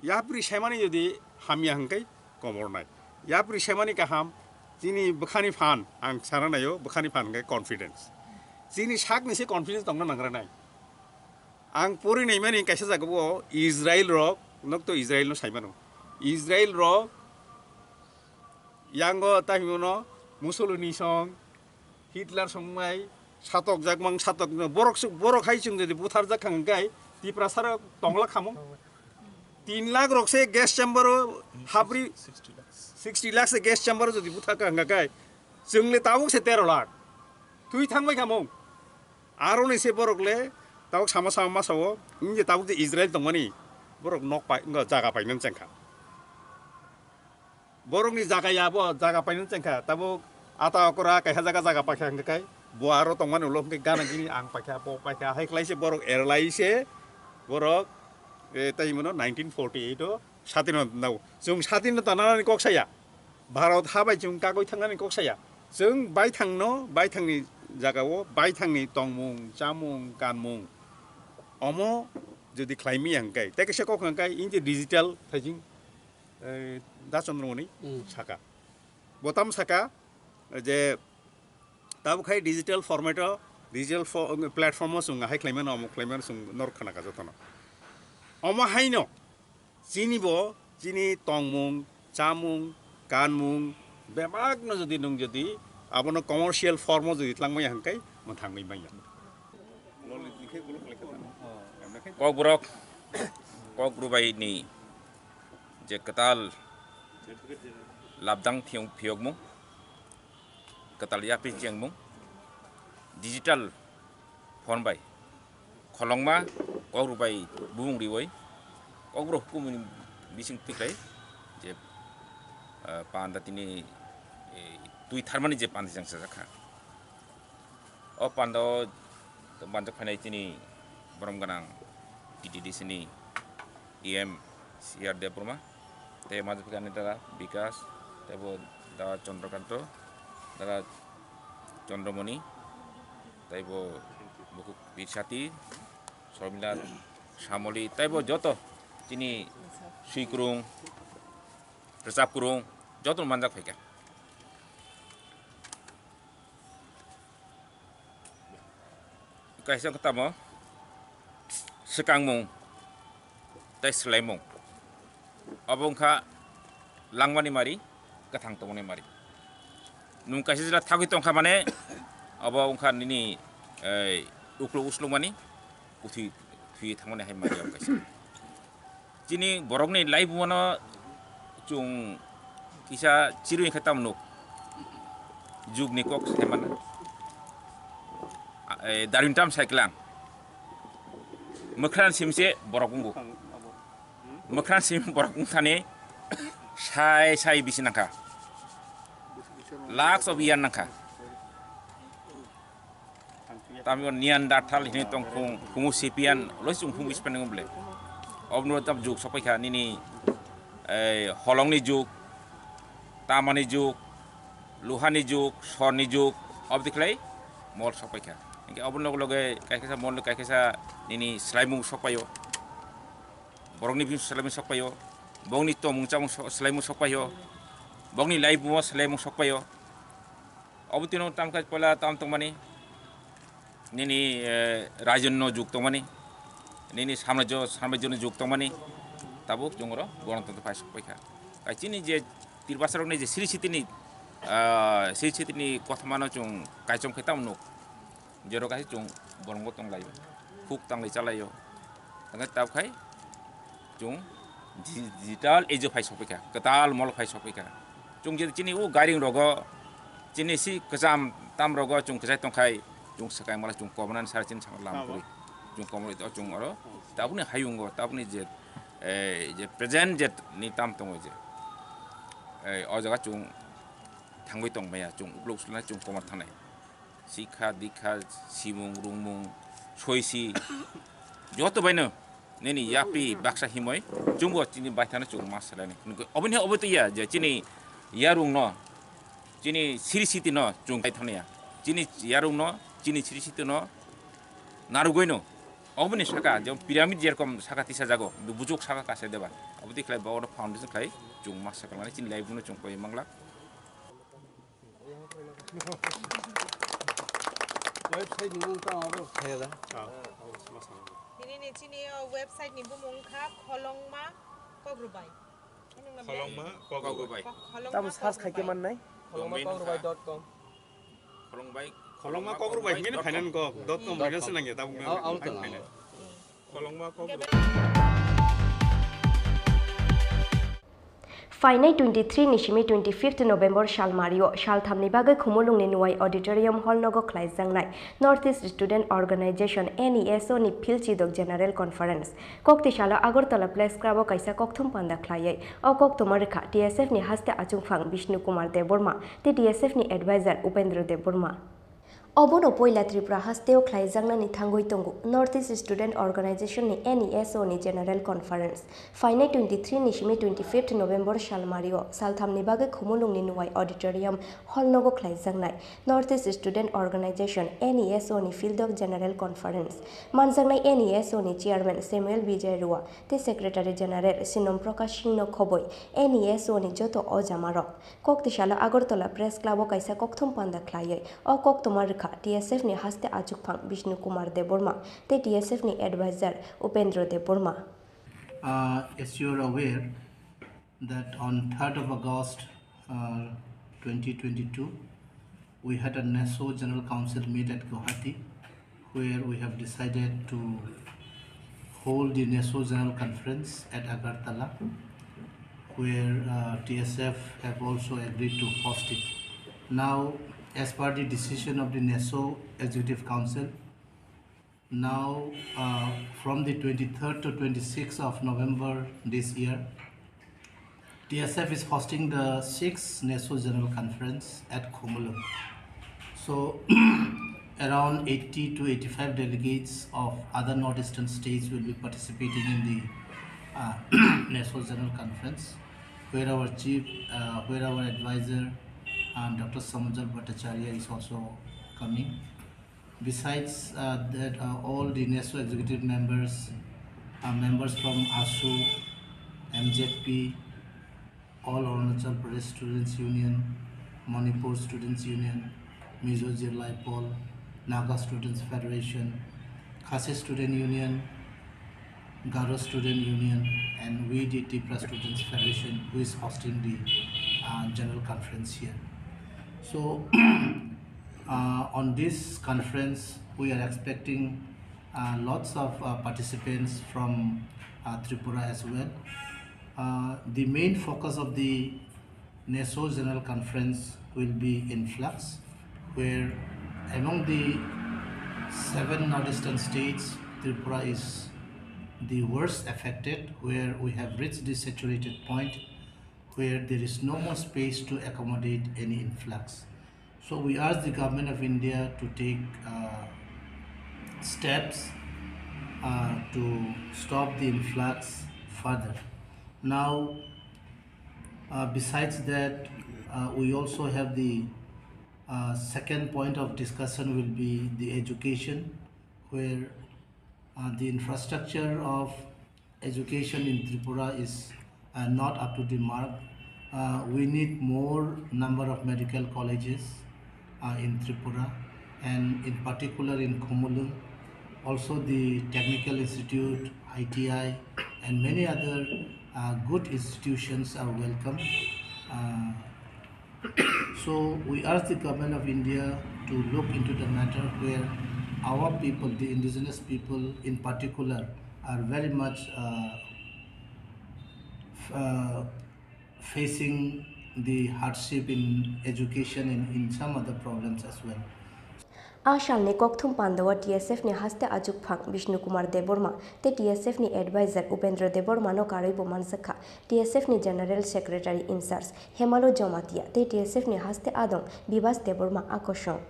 yapri semani jodi hamya hwnkhe komornai. Yapri semani kaham, chini bwkhani phan, ang sana naio, bwkhani phan hwnkhe confidence. Chini sakni se confidence tongna nangranai. Ang pori naimani kaisa jagao Israel rok, nok to Israel no saimano. Israel rok yango tai hwnwi mano Mussolini song, Hitler songmai, satok jakmang, satok no, borok su-, borok hai chwng jodi buthar jak khang kai, Tiprasa rok tongla khamo. Tin lakh rok se gas chamber o habri, sixty lakh se gas chamber o jodi buthar khang kai, chwng le tabuk se tero lakh. Twi thang bai khamo. Aro ni se borok le tabuk sama sama masa o, wng je tabuk je Israel tongmani, borok nok pai, wng jaga painani chengkha. Borokni jaga ya bo, jaga painani chengkha. Tabuk ata okora kaisa jaga, jaga paikha hwnkhe kai, bo aro tongmani ulo hwnkhe gana gini ang paikha, bo paikha, hai khlai se borok erlai se borok, eh, tai hwnwi mano nineteen forty eight o sadinota nao. Chwng sadinota nanani kok saya. Bharat ha bai chwng kagwi thangnani kok saya. Chwng baithangno, baithangni jagao, baithangni tongmung, chamung, kanmung, omo jodi khlai maya hwnkhe, tei kaisa kok hwnkhe, in the digital thaijing, eh, Da Chandramoni Hmm. saka. Bo tamo saka je tabuk khai digital format o, digital fo-, platform o chwng ahai khlai mano, omo khlai mano chwng norok khna kha jotono. Omo haino chini bo, chini tongmung, chamung, kanmung, bebak no jodi nwng jodi abono commercial form o jodi twlang maya hwnkhe mwthangwi manya. Kokborok, Kok Rubai ni je kwtal labdang phiyong-, phiyokmung, kwtal yapri chengmung, digital phone bai kholongma Kok Rubai bumung riwi Kokborok hukumni bising twiklai je, ah, panda tini, eh, twi tharmani je panda jang sajak kha. O panda o manjak phainai chini borom gwnang T T D C ni E M C R Debbarma, tei manjak phaikha ani dada Bikas, tei bo dada Chandrakanta, dada Chandramoni, tei bo Birsati, Sormila, Samoli, tei bo joto chini swikrung, rwchapkrung, joto manjak phaikha. Kaisa wngkha tamo swkangmung tei swlaimung. Obo wngkha langmani mari, kwthang tongmani mari. Nwng kaisa jila thagwi tongkha mane, obo wngkha nini, ei, uklok uslokmani, kuthwi thwi thangmani hai mari obo kaisa. Chini borokni laibumano chwng kisa chirwi khe tamo nuk. Jugni kok sai mano. A, e, Darwin tam sai klang. Mwkhran simse borok wngkha. Mwkhran sim borok wngthani sai sai bisi nangkha. Lakhs of year nangkha. Tamo Neanderthal hini tong khung, Homo sapien, loi chwng Homo sapien wng bole. Obno tam jug sokpai kha nini, ei, holongni jug, tamani jug, luhani jug, sorni jug, obdi khlai mol sokpai kha. Hingke oboni loge loge kaisa mol kaisa nini swlaimung sokpaio. Borokni bini swlaimung sokpaio. Bongni tomung chamung so-, swlaimung sokpaio. Bongni laibumung swlaimung sokpaio. Obo tino tam khe poila tam tongmani, nini, eh, raijo no jug tongmani, nini samrajyo, samrajyo no jug tongmani, tabuk chwng oro gonotontro phai sokpai kha. Kaisa chini je tirbasa rokni je siri sitini, ah, siri sitini kothoma no chwng kaichom khe tamo nuk, jero kaisa chwng bolongo tonglaio, huk tanglai chalaio, tangkhe tabuk khai chwng di-, digital age o phai sokpai kha, kwtal mol phai sokpai kha. Chwng je chini o gairing rogo, chini si kwcham tam rogo chwng kwchai tongkhai, chwng swkang mala chwng kobonan sara chini sakha lam kwrwi. Chwng kobo chwng oro tabukni hayungo, tabukni je, eh, je present je ni tam tongo je, eh, o jaga chwng thangwi tongmaya, chwng uklok sulna chwng komor thangnai. Sikha, dikha, simung, rungmung, soisi, joto baino nini yapri baksa himoi chwngbo chini baithano chwng ma swlaini. Oboni obo to ya je chini yarung no, chini siri siti no chwng kai thangya. Chini yarung no, chini siri siti no narugoi no. Oboni saka je pyramid jerokom saka tisa jago, bujuk saka kase deba. Obodi khlai bo foundation khlai chwng ma swkang mani chini life no chwng koi mangla. Website ni mung tang abo. Thaya da. Ah, abo sama sama. Nini ni chini o website ni bumung kha Kholongma Kogrubai. Kholongma Kogrubai. Kholongma Tamo search khai khe Kogrubai. Mannai? Kholongma Kogrubai dot com. Kholongbai. Kholongma Kogrubai hingke ni finance go dot com hingke se nangya tabuk. Au, au, tong. Kholongma Kogrubai. Phainai twenty-three ni simi twenty-fifth November sal mario, sal thamni bagwi Khumulwngni Nuwai Auditorium Hall nogo khlaijaknai North East Student Organization, N E S O, ni Phil Chidok General Conference. Kokti salo Agartala Press Club o kaisa kokthum panda khlaiwi o koktwma rwkha T S F ni haste achukphang Bishnu Kumar Debbarma tei T S F ni advisor Upendra Debbarma. Obono poila Tripura hasteo khlaijaknani thangwi tongo North East Student Organization ni N E S O ni General Conference. Phainai twenty-three ni simi twenty-fifth November sal mario, salthamni bagwi Khumulwngni Nuwai Auditorium Hall nogo khlaijaknai North East Student Organization, N E S O, ni Phil Chidok General Conference. Manjaknai N E S O ni Chairman Samuel Vijay Rua tei Secretary General Sinam Prakash Singh no khobwi N E S O ni joto ojamarok. Kokti salo Agartala Press Club o kaisa kokthum panda khlaiwi o koktwma rwkha T S F ni haste achukphang Bishnu Kumar Debbarma tei T S F ni advisor Upendra Debbarma. Uh, as you are aware that on third of August, uh, twenty twenty-two, we had a NESO General Council meet at Guwahati, where we have decided to hold the NESO General Conference at Agartala, where, uh, T S F have also agreed to host it. Now, as per the decision of the NESO Executive Council, now, uh, from the twenty-third to twenty-sixth of November this year, T S F is hosting the sixth NESO General Conference at Khumulwng. So, around eighty to eighty-five delegates of other northeastern states will be participating in the, uh, NESO General Conference, where our chief, uh, where our advisor, um, Doctor Samanjal Bhattacharya is also coming. Besides, uh, that, uh, all the NESO executive members, uh, members from ASU, M Z P, All Arunachal Pradesh Students Union, Manipur Students Union, Mizo Zirlai Pawl, Naga Students Federation, Khasi Student Union, Garo Student Union, and we the Tipra Students Federation, who is hosting the uh, general conference here. So, uh, on this conference, we are expecting uh, lots of uh, participants from uh, Tripura as well. Uh, the main focus of the NESO General Conference will be influx, where among the seven northeastern states, Tripura is the worst affected, where we have reached the saturated point where there is no more space to accommodate any influx. So we urge the Government of India to take uh, steps uh, to stop the influx further. Now, uh, besides that, uh, we also have the uh, second point of discussion will be the education, where uh, the infrastructure of education in Tripura is uh, not up to the mark. Uh, we need more number of medical colleges uh, in Tripura, and in particular in Khumulwng. Also, the Technical Institute, I T I, and many other uh, good institutions are welcome. Uh, so we urge the Government of India to look into the matter where our people, the indigenous people in particular, are very much uh, f- uh, facing the hardship in education and in some other problems as well. A salni kokthum pandao T S F ni haste achukphang Bishnu Kumar Debbarma tei T S F ni advisor Upendra Debbarma no karwi bo manjakha T S F ni General Secretary in charge Hemalo Jamatia tei T S F ni haste adong Bibas Debbarma a kosong.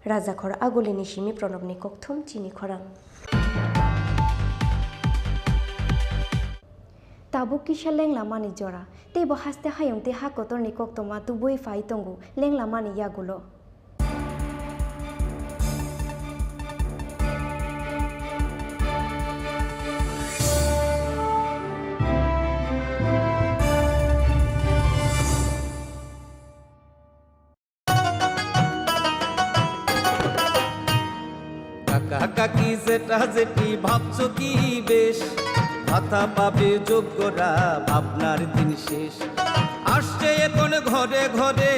Rajakhor Agulini simi Pranobni kokthum chini khorang. Tabuk kisa lenglamani jora, teibo haste hayung tei ha kotorni koktoma tubui phai tongo lenglamani yagulo. কাকা কাকি জেঠা জেঠি ভাবছো কি বেশ, ভাতা পাবে যোগ্যরা, ভাবনার দিন শেষ। আসছে এখন ঘরে ঘরে,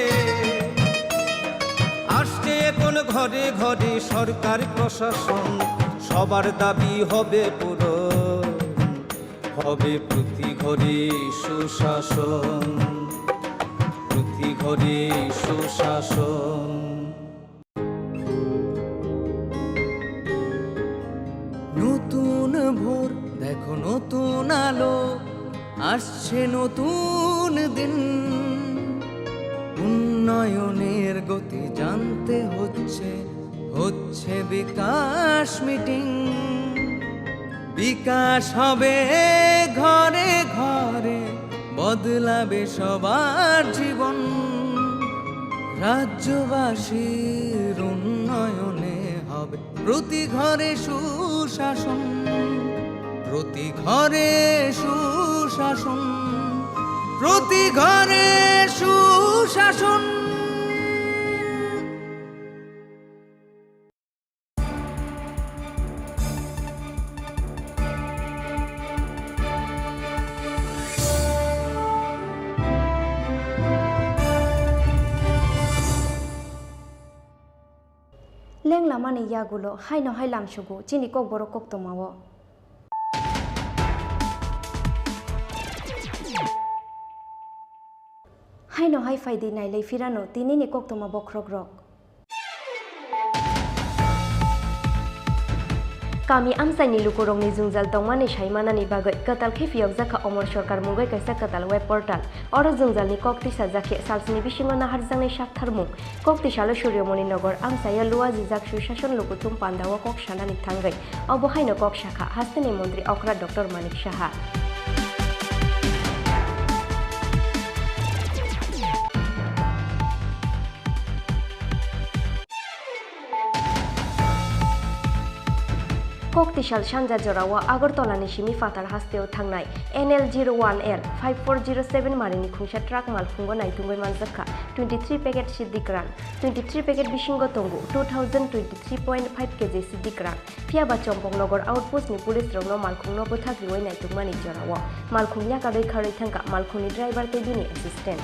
আসছে এখন ঘরে ঘরে সরকার প্রশাসন, সবার দাবি হবে পূরণ। হবে প্রতি ঘরে সুশাসন, প্রতি ঘরে সুশাসন। নতুন ভোর, দেখো নতুন আলো, আসছে নতুন দিন। উন্নয়নের গতি জানতে হচ্ছে, হচ্ছে বিকাশ মিটিং। বিকাশ হবে ঘরে ঘরে, বদলাবে সবার জীবন। রাজ্যবাসীর উন্নয়নে হবে প্রতি ঘরে সুশাসন, প্রতি ঘরে সুশাসন, প্রতি ঘরে সুশাসন। Lenglamani yagulo haino hai lamsugo chini kokborok koktoma o. Haino hai phaidi nailai phirano tinini koktoma bokhrokrok. Kami amchaini lukurokni jwngjal tongmani saimanani bagwi kwtal khe phiyokjakha Omor Sarkar mungwi kaisa kwtal web portal. Oro jwngjalni kok tisajakhe salsni bisingo naharjaknai saktharmung. Kok tisalo Suryamoni Nagar amchaio luajijak Sushason lukuthum pandao kok sanani thangwi. Obo haino kok sakha hasteni montri okra Doctor Manik Saha. Koktisal sanja jorao Agartala ni simi phatar hasteo thangnai N L zero one L five four zero seven marini khungsa truck malkhungo naitugwi manjakha twenty three packet Siddhi Grand. Twenty three packet bisingo tongo two thousand twenty three point five K G Siddhi Grand. Phiya ba Chompoknagar outpost ni police rokno malkhungno bwthak riwi naitugmani jorao malkhung yakarwi kharwi thangkha malkhungni driver tei bini assistant.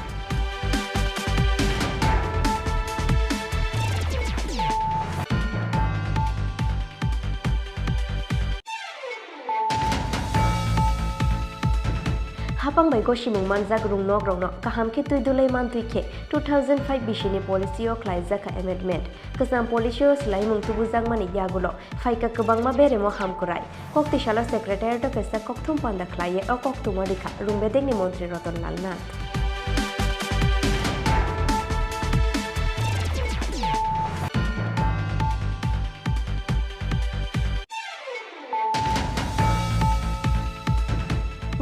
Hapang bai gosimung manjak rung nok rokno kaham khe twi dulai mantwi khe two thousand five bisini policy o khlaijak amendment. Kwcham policy o swlaimung tubujakmani yagulo phaikha kwbangma beremo hamkwrai. Koktisalo secretariat o kaisa kokthum panda khlaiwi o koktwma rikha Rungbedekni montri Ratan Lal Nath.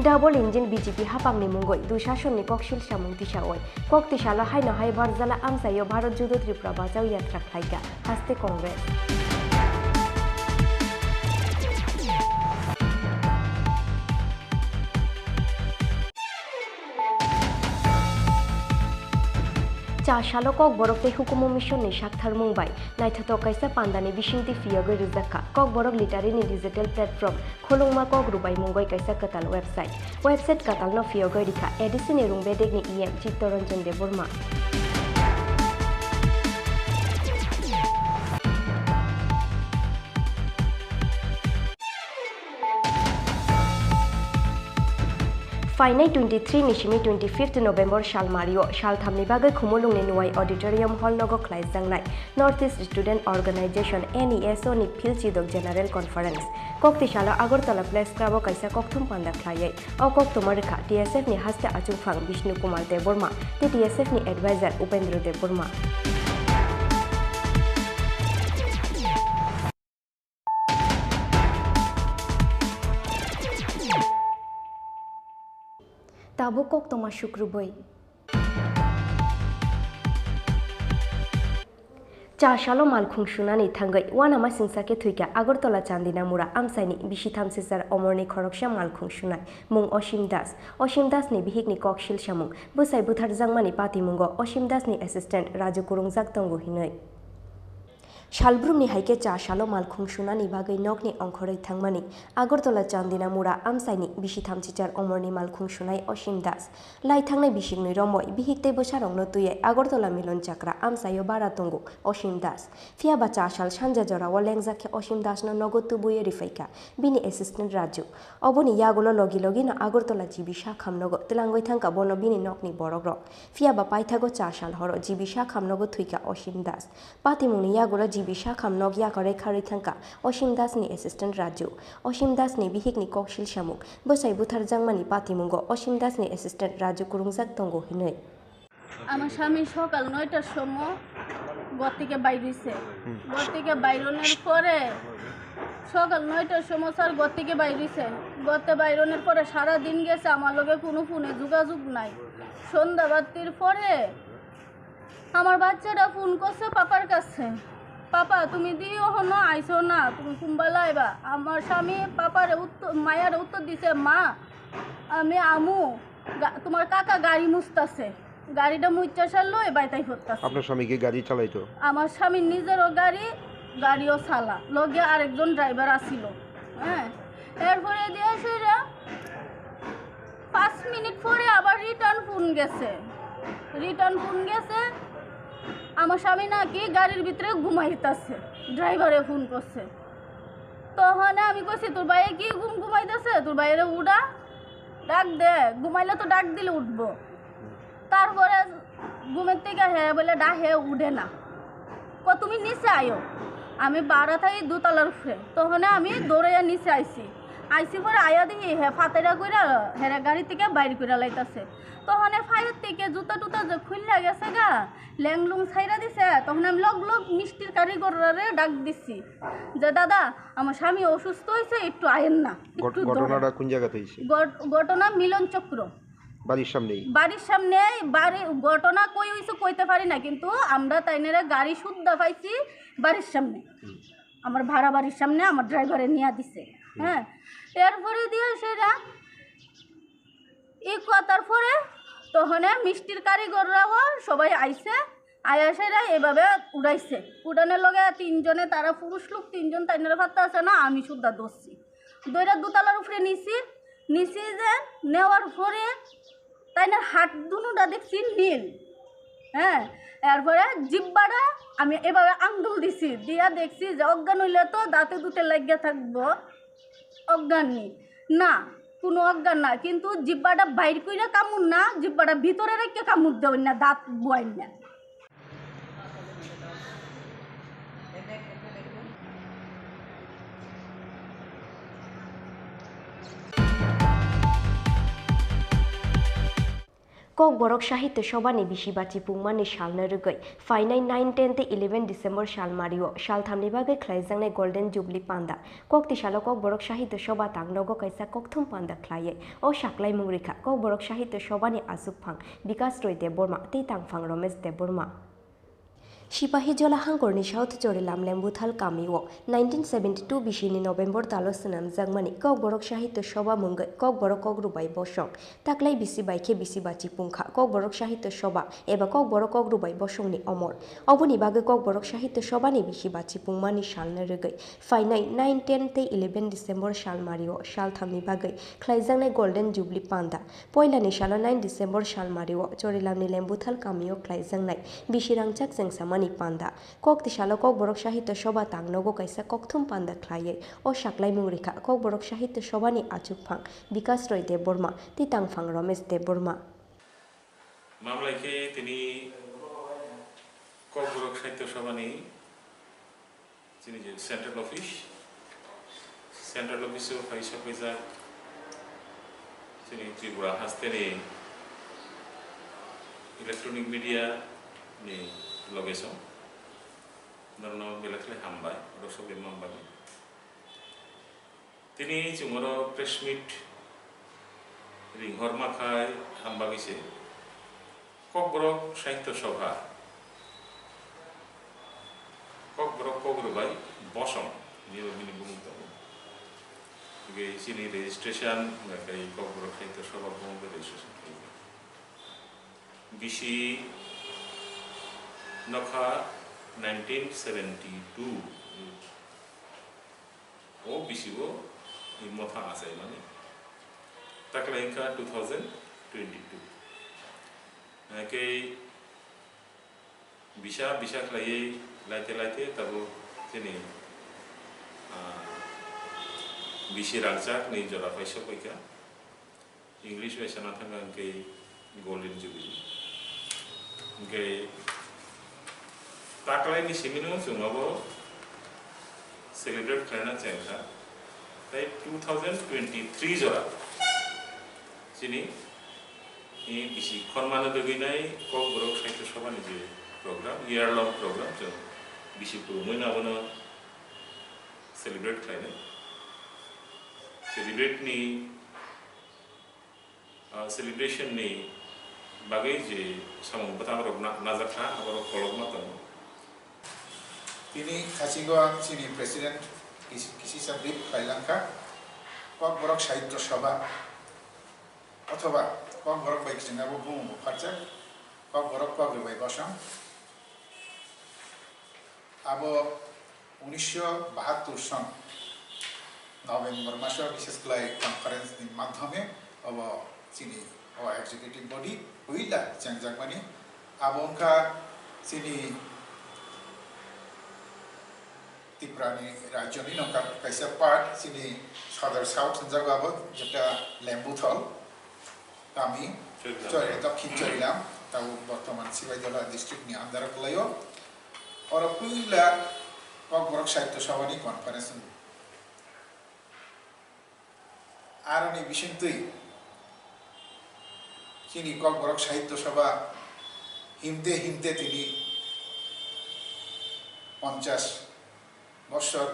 Double engine B J P hapangni mungwi dusasonni koksil samung tisawi koktisalo haino hai barjala amchaio Bharat Jodo Tripura bachao yatra khlaikha haste Congress. Cha salo Kokborok tei Hukumu Mission ni saktharmung bai naithothok kaisa pandani bisingtwi phiyogwi rwjakha Kokborok Literary ni digital platform Khulungma Kok Rwbai mungwi kaisa kwtal website. Website kwtalno phiyogwi rikha A D C ni Rungbedekni E M Chittaranjan Debbarma. Phainai twenty three ni simi twenty fifth November salmario salthamni bagwi Khumulungni Nuai Auditorium Hall nogo khlaijaknai North East Student Organization, N E S O, ni Phil Chidok General Conference. Koktisalo Agartala Press Club o kaisa kokthum panda khlaiwi o koktwma rwkha T S F ni haste achukphang Bishnu Kumar Debbarma tei T S F ni advisor Upendra Debbarma. Tabuk koktwma sukrubwi. Cha salo malkhung sunani thangwi uanama singsa khe thwikha Agartala Chandinamura amchaini bisi thamsichar omorni khoroksa malkhung sunai mung Osim Das. Osim Das ni bihikni koksil samung bwsai butharjakmani patimungo Osim Das ni assistant Raju kwrwngjak tongo hinwi. Salbrumni hai khe cha salo malkhung sunani bagwi nokni ongkhorwi thangmani Agartala Chandinamura amchaini bisi thamsichar omorni malkhung sunai Osim Das. Lai thangnai bisiknwi romwi bihik tei bwsarokno twiwi Agartala Milon Chakra amchaio bara tongo Osim Das. Phiya ba cha sal sanja jorao lengjak khe Osim Dasno nogo tubuwi rwphaikha bini assistant Raju. Oboni yagulo logi logino Agartala G B Sakham nogo twlangwi thangkha bono bini nokni borokrok. Phiya ba paithago cha sal horo G B Sakham nogo thwikha Osim Das. Patimungni yagulo G B Sakham nok yakarwi kharwi thangkha Osim Das ni assistant Raju. Osim Das ni bihikni koksil samung bwsai butharjakmani patimungo Osim Das ni assistant Raju kwrwngjak tongo hinwi. আমার স্বামী সকাল নয়টার সময় ঘর থেকে বাইর হইছে। ঘর থেকে বাইর হওয়ার পরে সকাল নয়টার সময় স্যার ঘর থেকে বাইর হইছে। ঘর থেকে বাইর হওয়ার পরে সারা দিন গেছে, আমার লগে কোনো ফোনে যোগাযোগ নাই। সন্ধ্যা বাতির পরে আমার বাচ্চাটা ফোন করছে পাপার কাছে, "পাপা, তুমি দি এখনো আইছো না, তুমি কুম্বালা আইবা?" আমার স্বামী পাপারে উত্তর, মায়ারে উত্তর দিছে, "মা, আমি আমু, গা-, তোমার কাকা গাড়ি মুছতাছে, গাড়িটা মুচ্চা সারলো, এ বাইতাই করতাছে।" আপনার স্বামী কি গাড়ি চালাইতো? আমার স্বামীর নিজেরও গাড়ি, গাড়িও চালা, লগে আরেকজন ড্রাইভার আসিল। হ্যাঁ, এরপরে দিয়ে সেটা পাঁচ মিনিট পরে আবার রিটার্ন ফোন গেছে। রিটার্ন ফোন গেছে, আমার স্বামী নাকি গাড়ির ভিতরে ঘুমাইতেছে, ড্রাইভারে ফোন করছে। তখন আমি কইছি, "তোর ভাইয়ে কি ঘুম ঘুমাইতেছে? তোর ভাইয়েরে উঠা, ডাক দে, ঘুমাইলে তো ডাক দিলে উঠবো।" তারপরে ঘুমের থেকে হেরে বলে, "ডা, হে উঠে না।" কো, "তুমি নিচে আয়ো, আমি বাড়া থাকি দোতলার উপরে।" তখন আমি দৌড়াইয়া নিচে আইছি। আইছি পরে আয়া দেখি হে ফাতেরা কইরা হেরে গাড়ি থেকে বাইর কইরা লাইতাছে। তখন ফায়ার থেকে জুতা টুতা যে খুললা গেছে গা, ল্যাংলুং ছাইরা দিছে। তখন আমি লগ লগ মিষ্টির কারিগররে ডাক দিছি যে, "দাদা, আমার স্বামী অসুস্থ হইছে, একটু আয়েন না, ঘট-, একটু ধরেন।" ঘটনাটা কোন জায়গাতে হইছে? ঘট-, ঘটনা মিলন চক্র। বাড়ির সামনেই? বাড়ির সামনেই, বাড়ি, ঘটনা কই হইছে কইতে পারি না, কিন্তু আমরা তাইনেরে গাড়ি শুদ্ধা পাইছি বাড়ির সামনে। হুম। আমার ভাড়া বাড়ির সামনে আমার ড্রাইভারে নিয়ে দিছে। হ্যাঁ, এরপরে দিয়ে সেটা ই কথার পরে তখন মিষ্টির কারিগররাও সবাই আইছে, আয়া সেটা এভাবে উড়াইছে। উড়ানোর লগে তিনজনে, তারা পুরুষ লোক তিনজন, তাইনারা ফাত্তা আছে না, আমি শুদ্ধা ধরছি, দইরা দোতলার উপরে নিছি। নিছি যে নেওয়ার পরে তাইনার হাত দুনোটা দেখছি নীল। হ্যাঁ, এরপরে জিব্বাটা আমি এভাবে আঙ্গুল দিছি, দিয়া দেখছি যে অজ্ঞান হইলে তো দাঁতে দুতে লাগিয়া থাকবো, অজ্ঞান নি না, কোনো অজ্ঞান না, কিন্তু জিব্বাটা বাইর কইরা কামড় না, জিব্বাটা ভিতরে রেখে কামড় দেওয়ার না, দাঁত বুয়াইন না। Kokborok Sahitya Sobhani bisi bachipungmani salno rwgwi phainai nine ten tei eleven December salmario salthamni bagwi khlaijaknai Golden Jubilee panda. Kokti salo Kokborok Sahitya Sobha tangnogo kaisa kokthum panda khlaiwi o saklaimung rikha Kokborok Sahitya Sobhani achukphang Bikas Roy Debbarma tei tangphang Romesh Debbarma. Sipahijola hangkorni South Chorilam Lembuthal kamio nineteen seventy two bisini November talo swnamjakmani Kokborok Sahitya Sobha mungwi Kokborok Kokrubai Bosong, taklai bisi bai khe bisi bachipungkha Kokborok Sahitya Sobha eba Kokborok Kokrubai Bosongni omor. Oboni bagwi Kokborok Sahitya Sobhani bisi bachipungmani salno rwgwi phainai nine ten tei eleven December salmario salthamni bagwi khlaijaknai Golden Jubilee panda. Poilani salo nine December salmario Chorilamni Lembuthal kamio khlaijaknai bisi rangchak chengsamani panda. Kokti salo Kokborok Sahitya Sobha tangnogo kaisa kokthum panda khlaiwi o saklaimung rikha Kokborok Sahitya Sobhani achukphang Bikas Roy Debbarma tei tangphang Romesh Debbarma. Mamlai khe tini Kokborok Sahitya Sobhani chini je central office, central office o phai sokphaijak chini Tripura hasteni electronic media ni loge song norno belai khlai hambai, oro sokwi man bagwi. Tini chwng oro press meet ringhorma khai, ang bagwi se Kokborok Sahitya Sobha, Kokborok Kokrubai Bosong, bini bini bumung tongo. Hingke chini registration, hingke Kokborok Sahitya Sobha bumung bai registration khaijak. Bisi nokha nineteen seventy two. O bisi bo ni motha achaimani. Takle wngkha two thousand twenty two. Hingke bisa bisa khlaiwi laite laite tabuk chini, ah, bisi rangchak ni jora paisa paikha. English bai sana thangkha hwnkhe Golden Jubilee. Hwnkhe taklaini simino chwng abo celebrate khlaina chengkha. Tei two thousand twenty-three jora chini, eh, bisi khormano dogwinai Kokborok Sahitya Sabhani je program, year long program, chwng bisi kwrwngwi abono celebrate khlainai. Celebrate ni ah, celebration ni bagwi je samung bwtang rok na-, najak kha, abo rok kolokma tongo. Tini khasingo ang chini president kis-, kisisa brief khlai lang kha. Kokborok Sahitya Sabha othoba Kokborok bai kiching abo bumung bo pharjak, Kokborok Kokrubai Bosong. Abo unisho bahattur son November maso, bishes khlai conference ni madhyome obo chini o executive body puila chengjakmani. Abo wngkha chini Tripura ni rajyo ni no ka-, kaisa part, chini Sodor South hwnjago abo, jeta Lembuthal kami, Chorilam. Chori-, Dokhin Chorilam, tabuk bortoman Sibaijala district ni under o kwlaio. Oro puila Kokborok Sahitya Sabha ni conference wng. Aroni bisingtwi chini Kokborok Sahitya Sabha himte himte tini ponchash bossor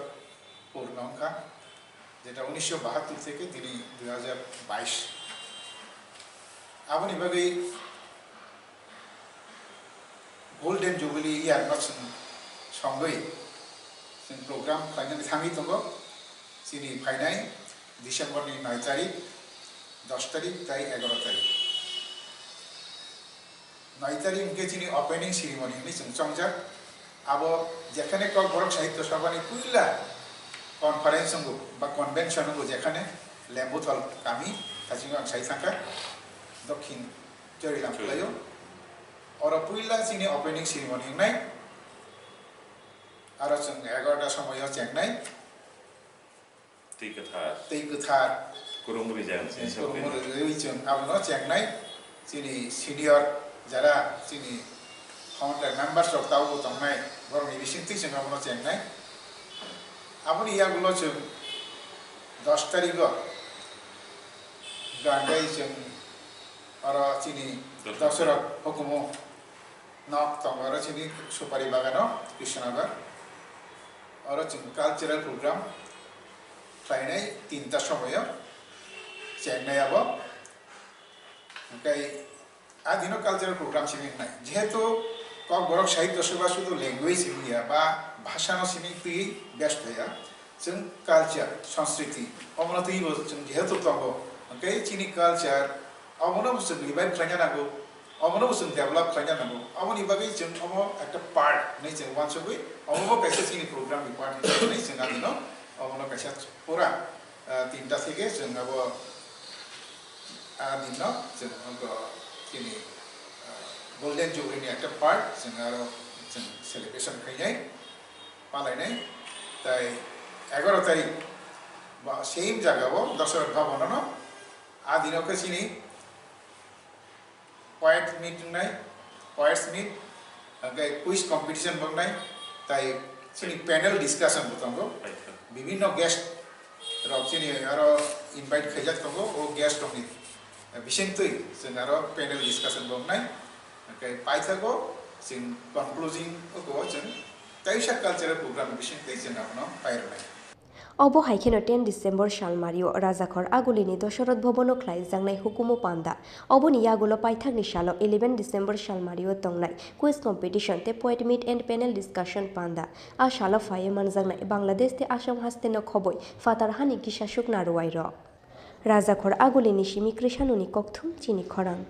purno wngkha, jeta unisho bahattur theke tini dui hajar bais. Aboni bagwi Golden Jubilee year no chwng songwi Program khlainani thangwi tongo, chini phainai December ni noi tarik, dos tarik tei egaroh tarik. Noi tarik hwnkhe chini opening ceremony hinwi chwng chongjak. Abo jekhane Kokborok Sahitya Sabhani puila conference wngo ba convention wngo, jekhane Lembuthal kami, thaichungo ang sai thangkha, Dokhin Chorilam Chori. Khwlaio. Oro puila chini opening ceremony wngnai. Aro chwng egaroh ta somoio chengnai. Twi kwthar. Twi kwthar. Kurung rijak, eh, sini kurung sokphainai. Rijak chwng abono chengnai. Chini senior jara chini founder members rok tabukbo tongnai, borokni bisingtwi chwng abono chengnai. Aboni yagulo chwng dos tarigo gangwi chwng oro chini Dorshok. Dorshok hukumu nok tongo oro chini Supari Bagano, Krishnagar. Oro chwng cultural program khlainai tinta somoyo chengnai abo. Hwnkhe a dino cultural program simi wngnai. Jehetu Kokborok Sahitya Sabha sudu language wngya ba bhasano simi twi best ya. Chwng culture, sanskriti, omono twibo chwng jehetu tongo, hwnkhe chini culture, omono bo chwng revive khlaina nango, omono bo chwng develop khlaina nango. Aboni bagwi chwng omo ekta part hinwi chwng uansugwi, omo bo kaisa chini program ni part hinwi chwng adino omono kaisa pura, ah, tinta theke chwng abo, ah, dinno chwng omo chini, ah, Golden Jubilee ni ekta part chwng aro chwng celebration khainai. Palainai, tai egaroh tarik ba same jaga o Dasarath Bhavan ano, a dino khe chini poet meet wngnai, poets meet, hwnkhe quiz competition bo wngnai, tai chini panel discussion bo tongo. Bibinno guest rok chini aro invite khaijak tongo, o guest rokni bisingtwi chwng aro panel discussion bo wngnai, hwnkhe paithago chwng concluding o chwng Kaisa cultural program bisingtwi chwng abono pairwnai. Obo hai kheno ten December salmario Rajakhor Agulini Dosoroth Bhobono khlaijaknai hukumu panda. Oboni yagulo paithakni salo eleven December salmario tongnai quiz competition tei poet meet and panel discussion panda. A salo phaiwi manjaknai Bangladesh tei Assam hasteno khoboi phatar hani kisa sukna rwai rok. Rajakhor Agulini simi Krishanoni kokthum chini khorang.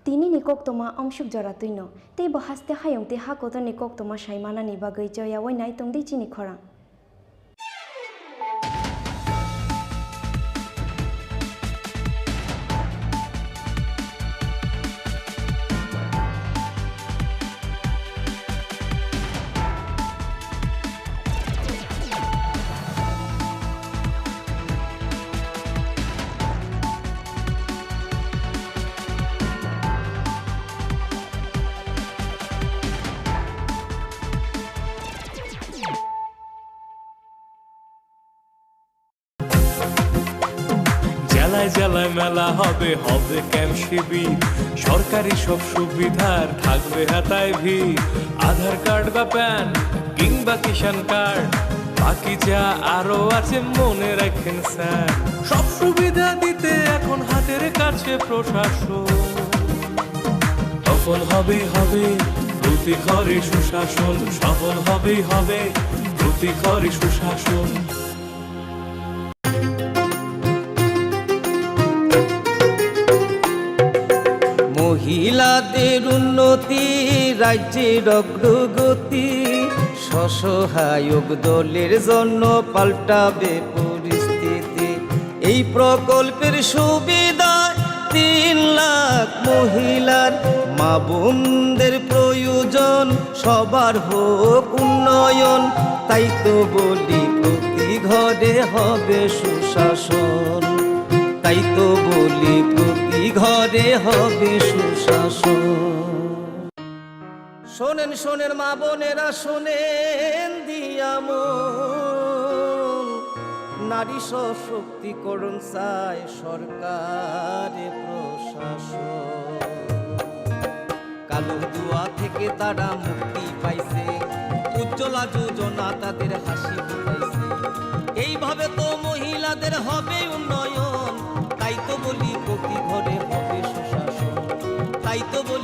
Tinini koktoma amsuk jora twino, tei bo haste hayung tei ha kotorni koktoma sai manani bagwi choyaui nai tongdi chini khorang. জেলায় জেলায় মেলা হবে, হবে ক্যাম্প শিবির, সরকারি সব সুবিধার থাকবে হাতায় ভিড়। আধার কার্ড বা প্যান কিংবা কিষাণ কার্ড, বাকি যা আরো আছে মনে রাখেন স্যার। সব সুবিধা দিতে এখন হাতের কাছে প্রশাসন। সফল হবে, হবে প্রতি ঘরে সুশাসন, সফল হবে, হবে প্রতি ঘরে সুশাসন। মহিলাদের উন্নতি, রাজ্যের অগ্রগতি, স্বসহায়ক দলের জন্য পাল্টাবে পরিস্থিতি। এই প্রকল্পের সুবিধায় তিন লাখ মহিলার, মা বোনদের প্রয়োজন, সবার হোক উন্নয়ন। তাই তো বলি প্রতি ঘরে হবে সুশাসন, তাই তো বলি প্রতি ঘরে হবে সুশাসন। শোনেন, শোনেন মা বোনেরা, শোনেন দিয়া মন, নারী সশক্তিকরণ চায় সরকারে প্রশাসন। কালো ধোঁয়া থেকে তারা মুক্তি পাইছে, উজ্জ্বলা যোজনা তাদের হাসি ফোটাইছে। এইভাবে তো মহিলাদের হবে উন্নয়ন, তাই তো বলি প্রতি ঘরে হবে সুশাসন, তাই তো বলি